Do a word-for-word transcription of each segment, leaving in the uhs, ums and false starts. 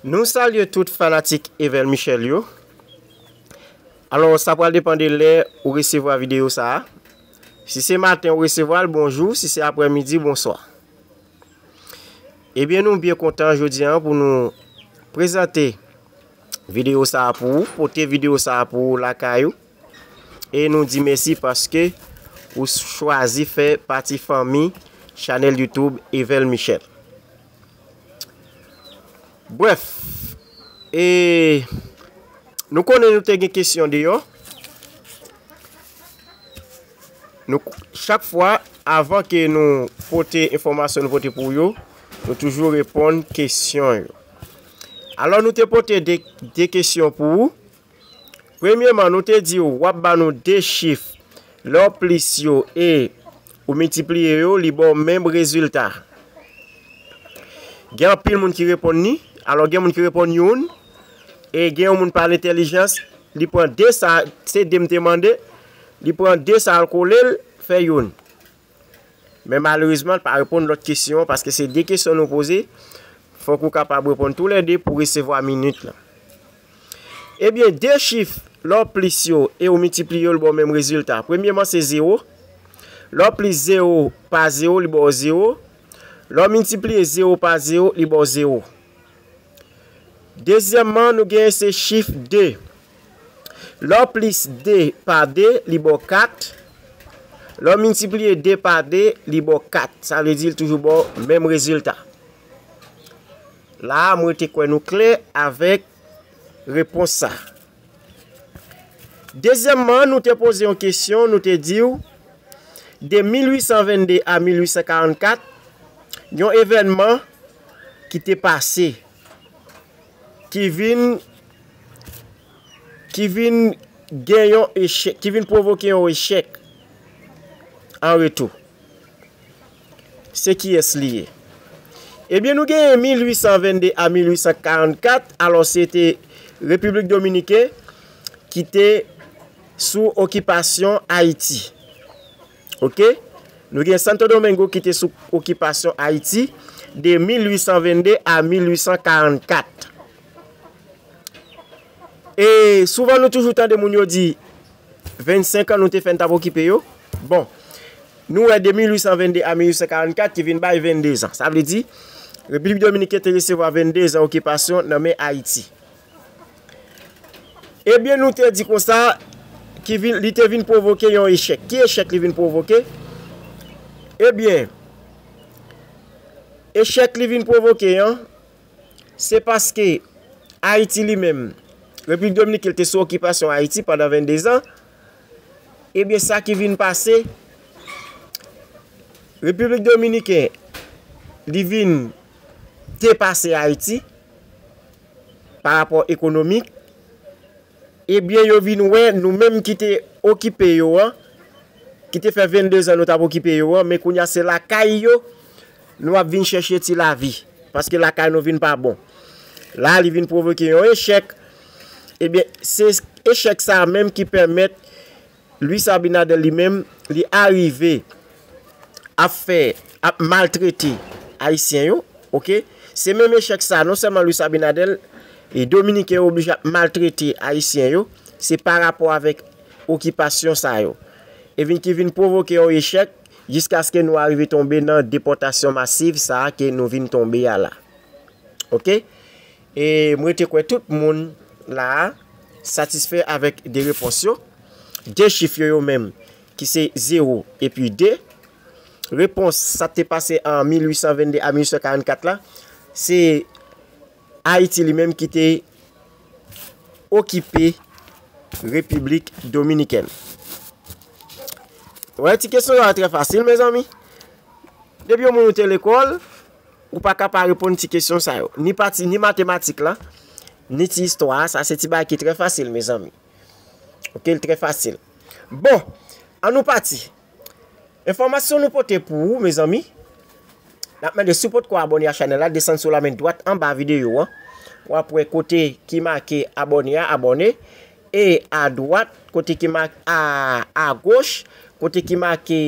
Nou salye tout fanatik Evel Michel yo. Alò, sa pral depann de lè ou resevwa videyo sa a. Si se maten ou resevwa l, bonjou. Si se aprèmidi, bonswa. Ebyen, nou byen kontan jodi a pou nou prezante videyo sa a pou ou, pote videyo sa a pou ou lakay ou. E nou di mèsi paske ou chwazi fè pati fanmi chanèl YouTube Evel Michel. Brèf, e nou konnen nou te gen kesyon deyò. Nou, chak fwa, avan ke nou pote enfòmasyon nou pote pou yo, nou toujou reponn kesyon yo. Alò, nou te pote de, de kesyon pou ou. Premyeman, nou te di w, w ap ba nou de chif. Lè w plis yo e ou miltipliye yo, li ba w menm rezilta. Gen anpil moun ki reponn li. Alò, gen moun ki reponn youn. E gen yon moun pa lentèlijans, li pran de sa, se de m te mande, li pran de sa, l kole l, fè youn. Men malerezman, l pa reponn lòt kesyon an, paske se de kesyon nou poze. Fòk ou kapab reponn toulède pou resevwa minit lan. Ebyen, de chif, lè w plis yo e ou miltipliye yo, li ba w menm rezilta. Premyeman, se zewo. Lè w plis zewo pa zewo, li ba w zewo. Lè w miltipliye zewo pa zewo, li ba w zewo. Dezyèmman, nou genyen se chif de. Lè w plis de pa de, li ba w kat. Lè w miltipliye de pa de, li ba w kat. Sa vle di l toujou ba w menm rezilta. La a, mwen te kwè nou klè avèk repons sa. Dezyèmman, nou te poze yon kesyon, nou te di w, de mil uit san vennde a mil uit san karannkat, yon evènman ki te pase, ki vin, ki vin gen yon echèk, ki vin pwovoke yon echèk an retou. Se kiyès li ye? Ebyen, nou genyen mil uit san vennde a mil uit san karannkat, alò se te Repiblik Dominiken ki te sou okipasyon Ayiti. Oke? Nou gen Santo Domingo ki te sou okipasyon Ayiti de mil uit san vennde a mil uit san karannkat. E souvan nou toujou tande moun yo di, vennsenk an nou te fè n t ap okipe yo. Bon, nou wè de mil uit san vennde a mil uit san karannkat ki vin bay venndezan. Sa vle di, Repiblik Dominiken te resevwa venndezan okipasyon nan men Ayiti. Ebyen, nou te di konsa, ki vin, li te vin pwovoke yon echèk. Ki echèk li vin pwovoke? Ebyen, echèk li vin pwovoke an, se paske Ayiti li menm, Repiblik Dominiken te sou okipasyon Ayiti pandan venndezan. Ebyen, sa ki vin pase, Repiblik Dominiken, li vin depase Ayiti pa rapò ekonomik. Ebyen, yo vin wè nou menm ki te okipe yo an, ki te fè venndezan nou t ap okipe yo an, men kounye a se lakay yo nou ap vin chèche ti lavi, paske lakay nou vin pa bon. La, li vin pwovoke yon echèk. Ebyen, se echèk sa a menm ki pèmèt Luis Abinader li menm, li arive ap fè, ap maltrete Ayisyen yo, oke? Se menm echèk sa, non sèlman Luis Abinader, e Dominiken yo oblije ap maltrete Ayisyen yo, se pa rapò avèk okipasyon sa yo. E vin ki vin pwovoke yon echèk jiskaske nou arive tonbe nan depòtasyon masiv sa a ke nou vin tonbe a la. Oke? E mwen te kwè tout moun la a satisfè avèk de repons yo. De chif yo yo menm, ki se zewo epi de. Repons sa te pase an mil uit san vennde a mil uit san karannkat la, se Ayiti li menm ki te okipe Repiblik Dominikèn. Wè, ti kesyon yo a trè fasil, mezanmi. Depi yon moun ou te lekòl, ou pa ka pa reponn ti kesyon sa yo. Ni pati, ni matematik la, ni ti istwa a, sa se ti bagay ki trè fasil, mezanmi. Oke, l trè fasil. Bon, ann nou pati. Enfòmasyon nou pote pou ou, mezanmi. N ap mande si w potko abòne a chanèl la, desann sou lamen dwat anba videyo an. W ap wè kote ki make abòne a, abòne. E adwat, kote ki make, a, agoch, kote ki make,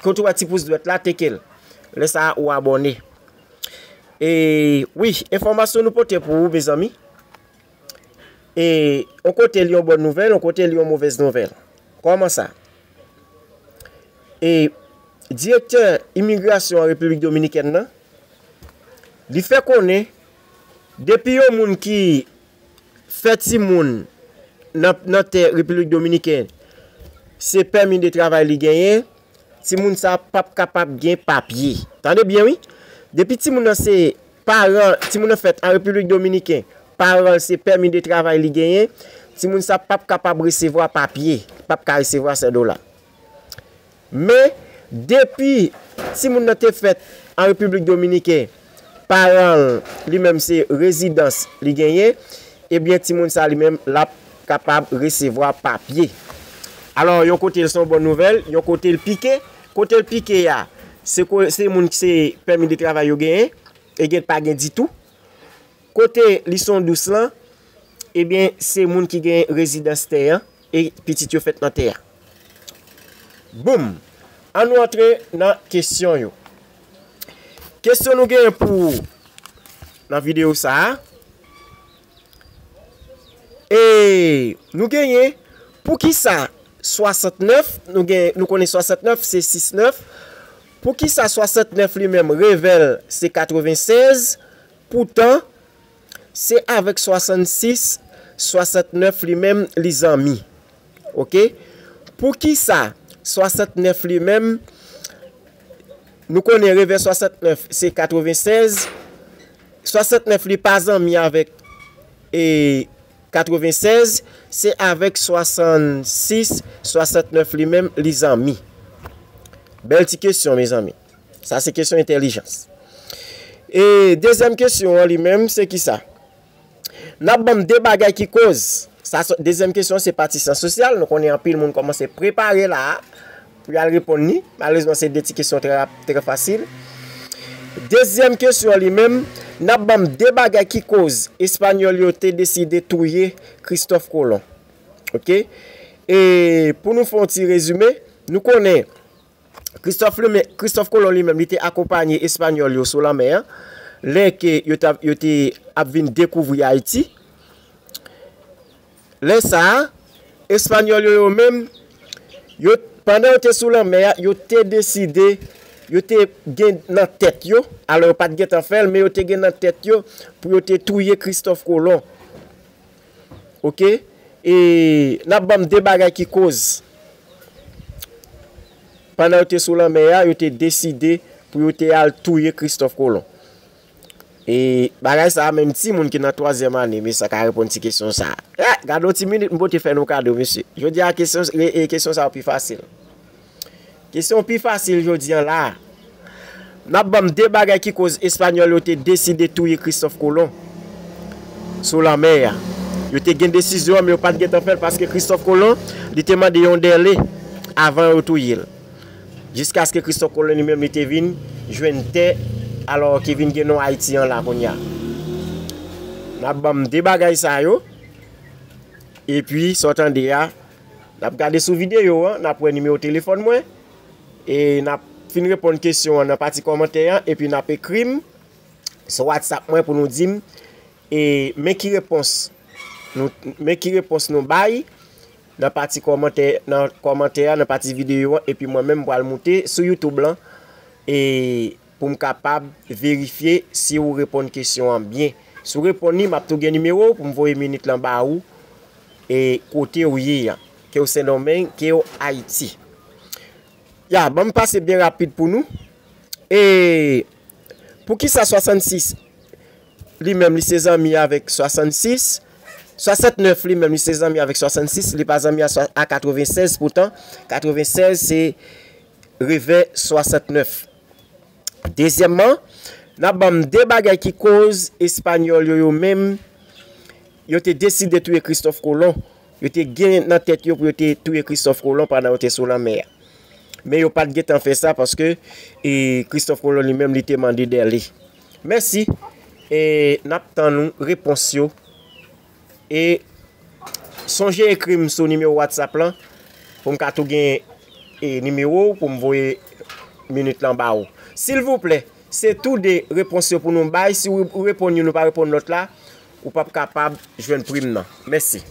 kote w wè ti pous dwèt la, teke l. Lè sa a, ou abòne. E wi, enfòmasyon nou pote pou ou, mezanmi. E yon kote li yon bòn nouvèl, yon kote li yon movèz nouvèl. Kòman sa? E direktè imigrasyon an Repiblik Dominikèn nan, li fè konnen, depi yon moun ki fè timoun nan, nan tè Repiblik Dominikèn, se pèmi de travay li genyen, timoun sa p ap kapab gen papye. Tande byen, wi. Depi timoun nan se paran, timoun nan fèt an Repiblik Dominikèn, paran l se pèmi de travay li genyen, timoun sa p ap kapab resevwa papye, p ap ka resevwa sèdola. Men, depi timoun nan te fèt an Repiblik Dominikèn, paran l, li menm se rezidans li genyen, ebyen, timoun sa li menm, l ap kapab resevwa papye. Alò, yon kote l se yon bòn nouvèl, yon kote l pike. Kote l pike a, se ko-, se moun ki se pèmi de travay yo genyen, e gen pa gen ditou. Kote li se yon dous lan, ebyen, se moun ki gen rezidans tè an, e pitit yo fèt nan tè a. Boum! An nou antre nan kesyon yo. Kesyon nou genyen pou ou nan videyo sa a. E nou genyen, poukisa swasantnèf, nou gen, nou konnen swasantnèf se sis nèf. Poukisa swasantnèf li menm, revè l se katrevennsèz, poutan se avèk swasannsis, swasantnèf li menm li zanmi. Oke? Poukisa swasantnèf li menm, nou konnen revè swasantnèf se katrevennsèz, swasantnèf li pa zanmi avèk, e, katrevennsèz, se avèk swasannsis, swasantnèf li menm li zanmi. Bèl ti kesyon, mezanmi. Sa se kesyon entèlijans. E dezyèm kesyon an li menm, se kisa? N ap ban m de bagay ki koz. Sa, se, dezyèm kesyon, se pati syans sosyal. Nou konnen anpil moun kòmanse prepare la a pou y al reponn li. Malerezman, se de ti kesyon trè rap-, trè fasil. Dezyèm kesyon li menm, n ap ban m de bagay ki koz Espanyòl yo te deside touye Kristòf Kolon. Oke? E pou nou fè yon ti rezime, nou konnen Kristòf li men-, Kristòf Kolon li menm, li te akonpaye Espanyòl yo sou lanmè an, lè ke yo t ap, yo te ap vin dekouvri Ayiti. Lè sa a, Espanyòl yo, yo menm, yo, pandan yo te sou lanmè a, yo te deside, yo te gen nan tèt yo, alò yo pa t gentan fè l, men yo te gen nan tèt yo pou yo te touye Kristòf Kolon. Oke? E n ap ban m de bagay ki koz, pandan yo te sou lanmè a, yo te deside pou yo te al touye Kristòf Kolon. E bagay sa a, menm timoun ki nan twazyèm ane, mesye, ka reponn ti kesyon sa a. Eh, gade yon ti minit, m pote fè nou kado, mesye. Jodi a, kesyon, e, e, kesyon sa yo pi fasil. Kesyon pi fasil jodi a la a. N ap ban m de bagay ki koz Espanyòl yo te deside touye Kristòf Kolon sou lanmè a. Yo te gen desizyon an, men yo pa t gentan fè l paske Kristòf Kolon, li te mande yon dèle avan yo touye l. Jiskaske Kristòf Kolon li menm, li te vin jwenn tè, alò ki vin gen non Ayiti an la kounye a. N ap ban m de bagay sa yo. Epi, sa w tande a, n ap gade sou videyo an, n ap wè nimewo telefòn mwen. E n ap fin reponn kesyon an nan pati kòmantè an, epi n ap ekri m sou WhatsApp mwen pou nou di m, e men ki repons nou, men ki repons nou bay nan pati kòmantè, nan kòmantè a, nan pati videyo an, epi mwen menm m pral moute sou YouTube lan, e pou m kapab verifye si ou reponn kesyon an byen. Si w reponn li, m ap tou gen nimewo w pou m voye minit lan ba ou, e kote w ye a, ke w Sendomeng, ke w Ayiti. Ya, ban m pase byen rapid pou nou. E poukisa swasannsis li menm li se zanmi avèk swasannsis? Swasantnèf li menm li se zanmi avèk swasannsis, li pa zanmi a swa-, a katrevennsèz, poutan katrevennsèz se revè swasantnèf. Dezyèmman, n ap ban m de bagay ki koz Espanyòl yo, yo menm, yo te deside touye Kristòf Kolon. Yo te gen nan tèt yo pou yo te touye Kristòf Kolon pandan yo te sou lanmè a. Men yo pa t gentan fè sa paske, e, Kristòf Kolon li menm li te mande dèle. Mèsi. E n ap tann ou repons yo. E sonje ekri m sou nimewo WhatsApp lan pou m ka tou gen, e, nimewo w pou m voye minit lan ba ou. Silvouplè, Se tou de repons yo pou nou bay. Si w reponn youn, ou pa reponn lòt la, ou p ap kapab jwenn prim nan. Mèsi.